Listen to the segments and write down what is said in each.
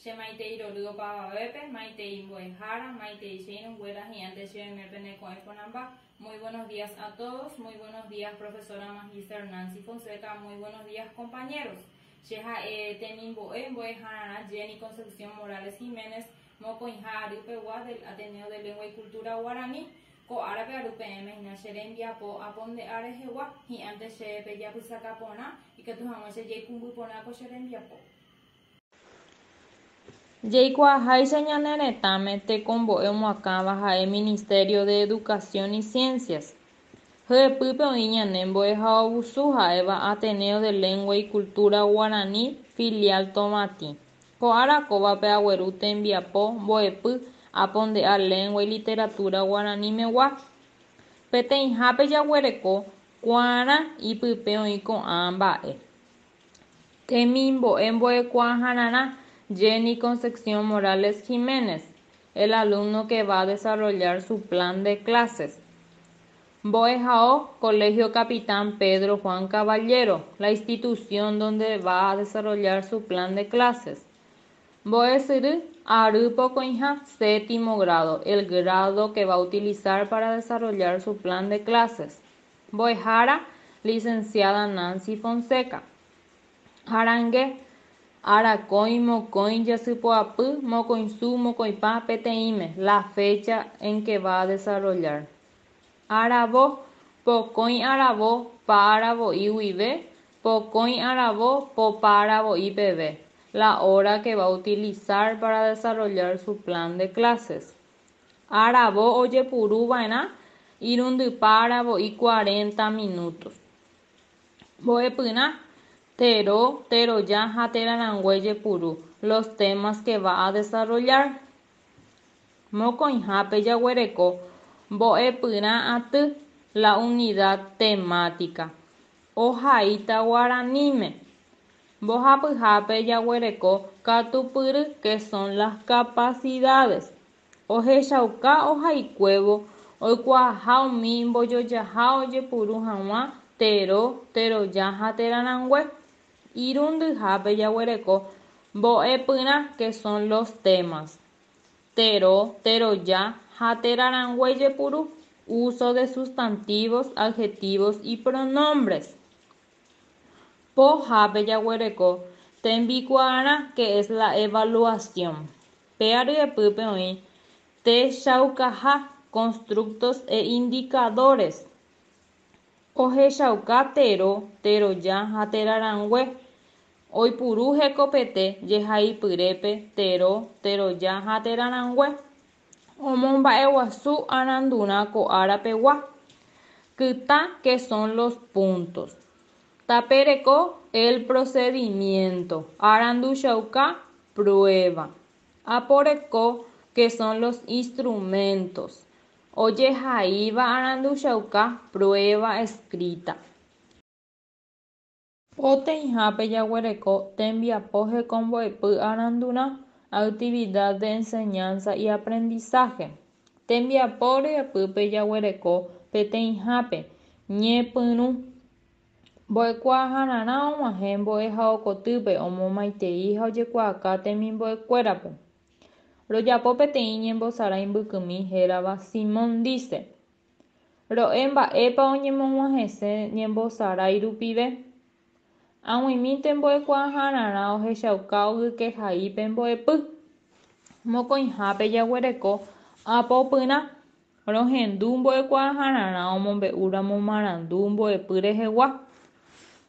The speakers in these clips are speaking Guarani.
Che maitei rory opavavépe, maitei mbo'ehára, maitei che irũnguéra hi'ãnte che oime pene ko'ẽ porãmba. Muy buenos días a todos, muy buenos días profesora Magíster Nancy Fonseca, muy buenos días compañeros. Che ha'e temimbo'e mbo'ehararã Jenny Concepción Morales Jiménez, mokõiha ary pegua del Ateneo de Lengua y Cultura Guaraní. Ko árape aru peẽme hína che rembiapo aponde'a rehegua, hi'ãnte che pejapysaka porã, ikatu hag̃uáicha jaikumby porã ko che rembiapo. Jaikuaaháicha ñane retãme tekombo'e omoakãva ha'e Ministerio de Educación y Ciencias. Hyepýpe oĩ ñane mbo'ehaovusu ha'éva Ateneo de Lengua y Cultura Guaraní Filial Tovatĩ. Ko ára kóvape agueru tembiapo mbo'epy aponde'a Lengua y Literatura Guaranimegua. Peteĩhápe jaguereko kuaarã ipype oĩ ko'ã mba'e. Temimbo'e mbo'ekuaahararã, Jenny Concepción Morales Jiménez, el alumno que va a desarrollar su plan de clases. Mbo'ehao, Colegio Capitán Pedro Juan Caballero, la institución donde va a desarrollar su plan de clases. Mbo'esyry, ary pokõiha, séptimo grado, el grado que va a utilizar para desarrollar su plan de clases. Mbo'ehára, Licenciada Nancy Fonseca. Arange, arakõi mokõi jasypoapy mokõisu mokõipa peteĩme, la fecha en que va a desarrollar. Aravo, pokõi aravo pa aravo'i guive, pokõi aravo popa aravo'i peve, la hora que va a utilizar para desarrollar su plan de clases. Aravo ojepuruva'erã irundypa aravo'i cuarenta minutos. Mbo'epyrã, tero, teroja ha terarãngue jepuru, los temas que va a desarrollar. Mokõihápe jaguereko mbo'epyrã aty, la unidad temática. Ohaíta guaraníme. Mbohapyhápe jaguereko katupyry, que son las capacidades. Ohechauka ohaikuévo oikuaaha umi mbojojaha ojepuru hag̃ua tero, teroja ha terarãngue. Irundyhápe jaguereko mbo'epyrã, que son los temas. Tero, teroja ha terarãngue jepuru, uso de sustantivos, adjetivos y pronombres. Pohápe jaguereko tembikuaarã, que es la evaluación. Péa ryepýpe oĩ techaukaha, constructos e indicadores. Ohechauka tero, teroja ha terarãngue. Oipuru hekopete jehaipyrépe tero, teroja ha terarãngue. Omomba'eguasu arandurã ko ára pegua. Kytã que son los puntos. Tapereko el procedimiento. Aranduchauka prueba. Aporeko que son los instrumentos. Ojehaíva aranduchauka prueba escrita. Poteĩhápe jaguereko tembiapo hekombo'epy arandurã, actividad de enseñanza y aprendizaje. Tembiapo ryepýpe jaguereko peteĩhápe, ñepyrũ. Mbo'ekuaahararã og̃uahẽ mbo'ehaokotýpe omomaitei ha ojekuaaka temimbo'ekuérape. Rojapo peteĩ ñembosarái mbykymi hérava Simón dice. Ro'e mba'épa oñemog̃uahẽse ñembosarái rupive. Ag̃uimínte mbo'ekuaahararã ohechauka ogykehaípe mbo'epy. Mokõihápe jaguereko apopyrã. Rohendu mbo'ekuaahararã omombe'úramo marandu mbo'epy rehegua.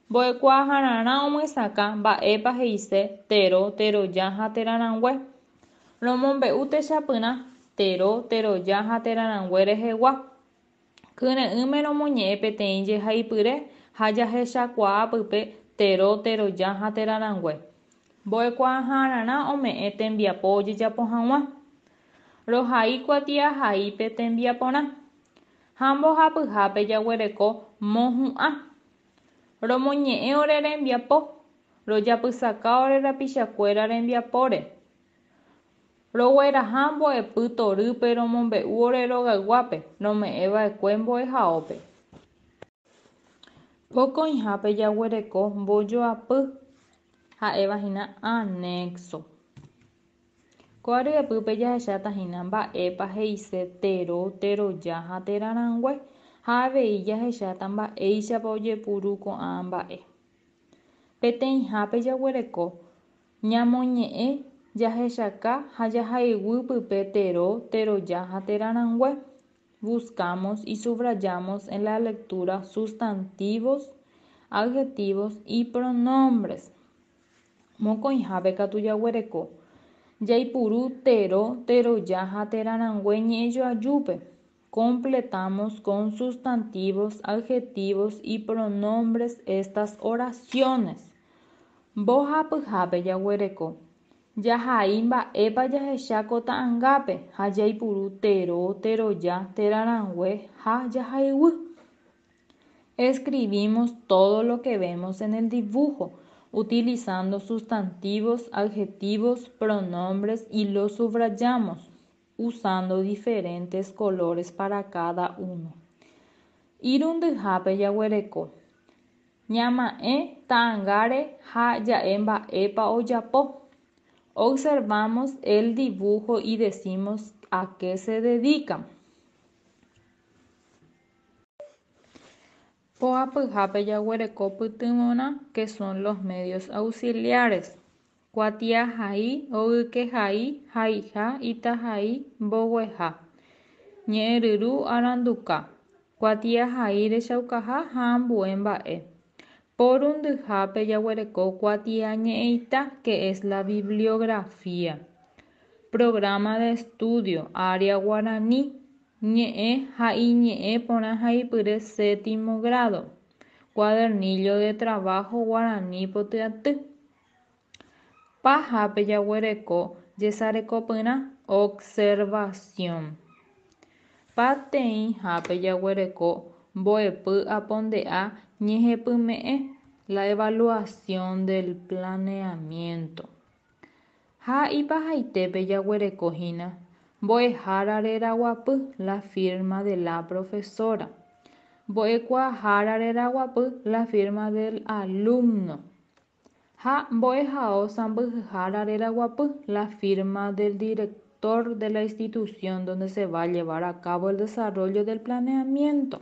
Mbo'ekuaahararã omyesakã mba'épa he'ise tero, teroja ha terarãngue. Romombe'u techapyrã, tero, teroja ha terarãngue rehegua. Kyre'ỹme romoñe'ẽ peteĩ jehaipyre ha jahechakuaa pype tero, teroja ha terarãngue. Mbo'ekuaahararã ome'ẽ tembiapo ojejapo hag̃ua. Rohai kuatiahaípe tembiaporã. Ha mbohapyhápe jaguereko mohu'ã. Romoñe'ẽ ore rembiapo. Rojapysaka ore rapichakuéra rembiapóre. Rogueraha mbo'epy torýpe romombe'u ore rogayguápe rome'ẽva'ekue mbo'ehaópe. Pokõihápe jaguereko mbojoapy ha'evahína anexo. Ko aryepýpe jahechatahína mba'épa he'ise tero, teroja ha terarãngue ha avei jahecháta mba'éichapa ojepuru ko'ã mba'e. Peteĩhápe jaguereko ñamoñe'ẽ jahechaka ha jahaiguy pype tero, teroja ha terarãngue. Buscamos y subrayamos en la lectura sustantivos, adjetivos y pronombres. Mokõihápe katu jaguereko jaipuru tero, teroja ha terarãngue ñe'ẽjoajúpe. Completamos con sustantivos, adjetivos y pronombres estas oraciones. Mbohapyhápe jaguereko jahai mba'épa jahecha ko ta'ãngápe ha jaipuru tero, teroja, terarãngue ha jahaiguy. Escribimos todo lo que vemos en el dibujo, utilizando sustantivos, adjetivos, pronombres y los subrayamos, usando diferentes colores para cada uno. Irundyhápe jaguereko ñama'ẽ ta'ãngáre ha ja'e mba'épa ojapo. Observamos el dibujo y decimos a qué se dedica. Poapyhápe jaguereko pytyvõrã que son los medios auxiliares. Kuatiahai, ogykehai, haiha, itahai, mbogueha. Ñe'ẽryru aranduka. Kuatiahai rechaukaha ha ambue mba'e. Porundyhápe jaguereko kuatiañe'ẽita que es la bibliografía. Programa de estudio, área guaraní, ñe'ẽ ha iñe'ẽ porãhaipyre séptimo grado. Cuadernillo de trabajo guaraní poty'aty. Pahápe jaguereko jesarekopyrã observación. Pateĩhápe jaguereko mbo'epy aponde'a ñehepyme'ẽ la evaluación del planeamiento. Ha ipahaitépe jaguerekohína mbo'ehára reraguapy la firma de la profesora. Mbo'ekuaahára reraguapy la firma del alumno. Ha mbo'ehao sãmbyhyhára reraguapy la firma del director de la institución donde se va a llevar a cabo el desarrollo del planeamiento.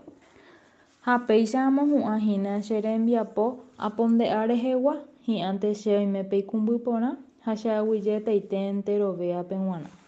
Ha péicha amohu'ãhína che rembiapo aponde'a rehegua hi'ãnte che oime peikũmby porã ha che aguyjetaite enterovéape g̃uarã.